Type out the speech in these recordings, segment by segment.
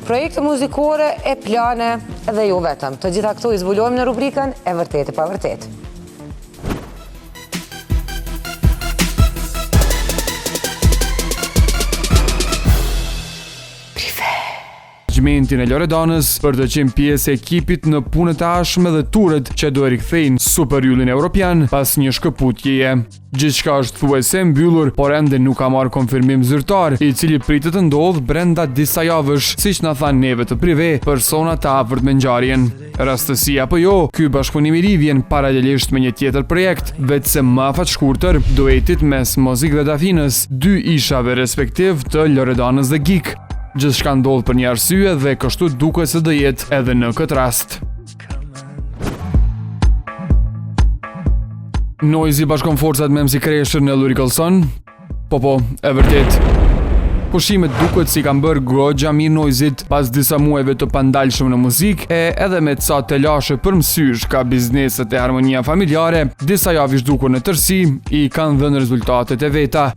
Projekte muzikore e plane edhe jo vetëm. Të gjitha këto i zbulojmë në rubrikën e vërtetë e pavërtetë. Menaxhmentin e Loredanës për të qenë pjesë e ekipit në punët e ardhshme dhe turet që do e rikthejnë super yllin europian pas një shkëputjeje. Gjithçka është thuajse e mbyllur, por ende nuk ka marrë konfirmim zyrtar, i cili pritet të ndodhë brenda disa javësh, siç na thanë neve të Prive, persona të afërt me ngjarjen. Rastësi apo jo, ky bashkëpunim i ri vjen paralelisht me një tjetër projekt, veçse më afatshkurtër, duetit mes Mozik dhe Dafinës, dy ishave respektiv të Loredanës dhe Geek. Gjithçka ndodh për një arsye dhe kështu duket se do jetë edhe në këtë rast. Noizy bashkon forcat me MC Kreshën në Lyrical Son. Po po, e vërtetë. Pushimet duket si i kanë bërë goxha mirë Noizit pas disa muajve të pandalshëm në muzikë e edhe me ca telashe për mësysh ka bizneset e harmonia familjare, disa javë i zhdukur në tërësi i kanë dhënë rezultatet e veta.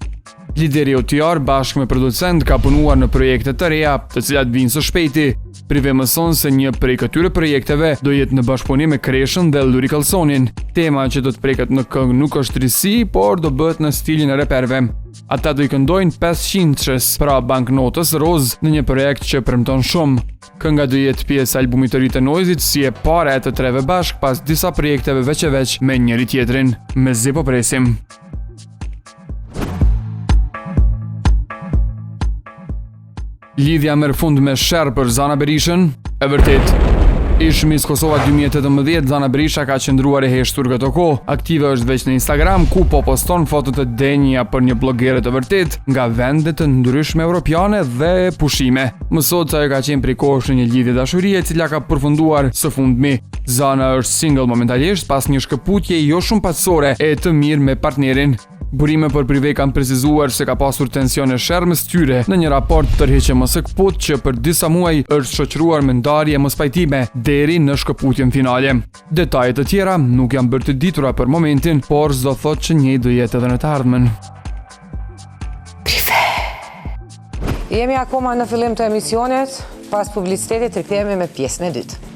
Lideri OTR bashkë me producent ka punuar në projekte të reja, të cilat vijnë së shpejti. Prive mëson se një prej këtyre projekteve do jetë në bashkëpunim me Kreshën dhe Lyrical Sonin. Tema që do të preket në këngë nuk është risi, por do bëhet në stilin e reperëve. Ata do i këndojnë 500-shes, pra banknotës rozë, në një projekt që premton shumë. Kënga do jetë pjesë e albumit të ri të Noizit si e para e të treve bashkë pas disa projekteve veç e veç me njëri-tjetrin. Mezi po presim. Lidhja merr fund me sherr për Zana Berishën? E vërtetë. Ish Miss Kosova 2018, Zana Berisha ka qëndruar e heshtur këto kohë. Aktive është veç në Instagram, ku po poston foto të denja për një blogere të vërtetë nga vende të ndryshme europiane dhe pushime. Mësohet se ajo ka qenë prej kohësh në një lidhje dashurie e cila ka përfunduar së fundmi. Zana është single momentalisht pas një shkëputje jo shumë paqësore e të mirë me partnerin. Burime për Prive kanë precizuar se ka pasur tension e sherr mes tyre në një raport tërheqje mos e këput që për disa muaj është shoqëruar me ndarje e mospajtime deri në shkëputjen finale. Detaje të tjera nuk janë bërë të ditura për momentin, por s'do thotë që njëjtë do jetë edhe në të ardhmen. Prive. Jemi akoma në fillim të emisionit, pas publicitetit rikthehemi me pjesën e dytë.